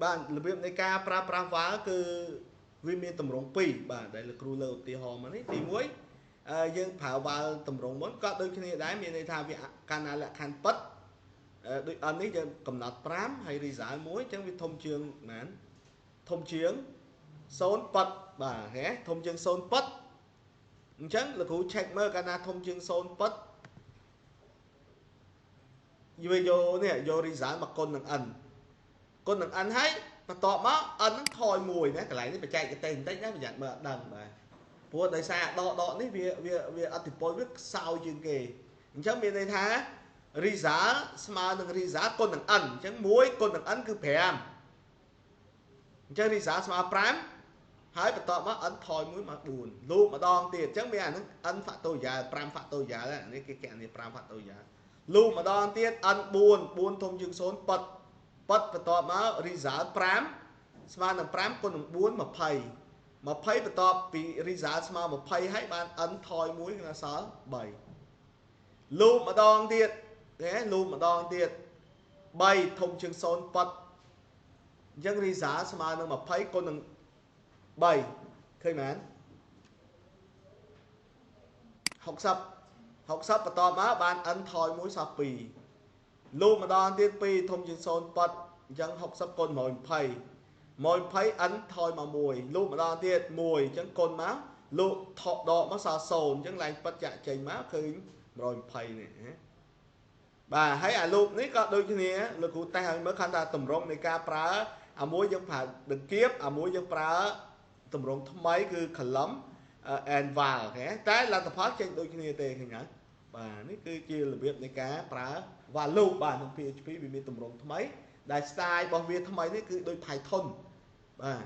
បាទរបៀបនៃការប្រើប្រាស់ while គឺវាមានទម្រង់ពីរបាទដែលលោកគ្រូលើកឧទាហរណ៍មកនេះទី1យើងប្រើ while ទម្រង់មុនក៏ដូចគ្នាដែរមានន័យថាវាកាលណាលក្ខខណ្ឌពិតដូច n នេះយើងកំណត់5ហើយ result 1អញ្ចឹងវាធំជាងប៉ុន្មានធំជាង0ពិតបាទហេធំជាង0ពិតអញ្ចឹងលោកគ្រូ check មើលកាលណាធំជាង0ពិតវាយកនេះយក result មកគុណនឹង n គុណនឹង n ហើយបន្ទាប់មក n ហ្នឹងថយមួយណាកន្លែងនេះបច្ចេកទេសបន្តិចណាប្រយ័ត្នមើលអត់ដឹងបាទព្រោះដោយសារដកដកនេះវាវាវាអតិពលវាខ្សោយជាងគេអញ្ចឹងមានន័យថា result ស្មើនឹង result គុណនឹង n អញ្ចឹង1គុណនឹង n គឺ5អញ្ចឹង result ស្មើ5ហើយបន្ទាប់មក n ថយ1មក4 loop ម្ដងទៀតអញ្ចឹងមានអាហ្នឹង n factorial 5 factorial នេះគេកណនី5 factorial loop ម្ដងទៀត n 4 4ធំជាង0ប៉ិតប៉ិតបន្ទាប់មក result 5ស្មើនឹង5គុណនឹង4 20 20បន្ទាប់ពី result ស្មើ20ហើយបាន n ថយ1គឺសល់3 loop ម្ដងទៀតណា loop ម្ដងទៀត3ធំជាង0ប៉ិតអញ្ចឹង result ស្មើនឹង20គុណនឹង3ឃើញមែន60 60បន្ទាប់មកបាន n ថយ1សល់2 loop ម្ដងទៀត2ធំជាង0ប៉ិតអញ្ចឹង60គុណ120 120 n ថយមក1 loop ម្ដងទៀត1អញ្ចឹងគុណមក loop ថកដកមកសល់0អញ្ចឹងឡើងប៉ិតចាក់ចេញមកឃើញ120នេះណាបាទហើយអា loop នេះក៏ដូចគ្នាលោកគ្រូតេស្តឲ្យមើលខណ្ឌថាតម្រងនៃការប្រើអាមួយយើងប្រើដង្កៀបអាមួយយើងប្រើតម្រងថ្មីគឺ column and while អូខេតែលទ្ធផលចេញដូចគ្នាទេឃើញទេបាទនេះគឺជារបៀបនៃការប្រើ while loop បាទក្នុង PHP វាមានទម្រង់ថ្មីដែល style របស់វាថ្មីនេះគឺដូច Python បាទ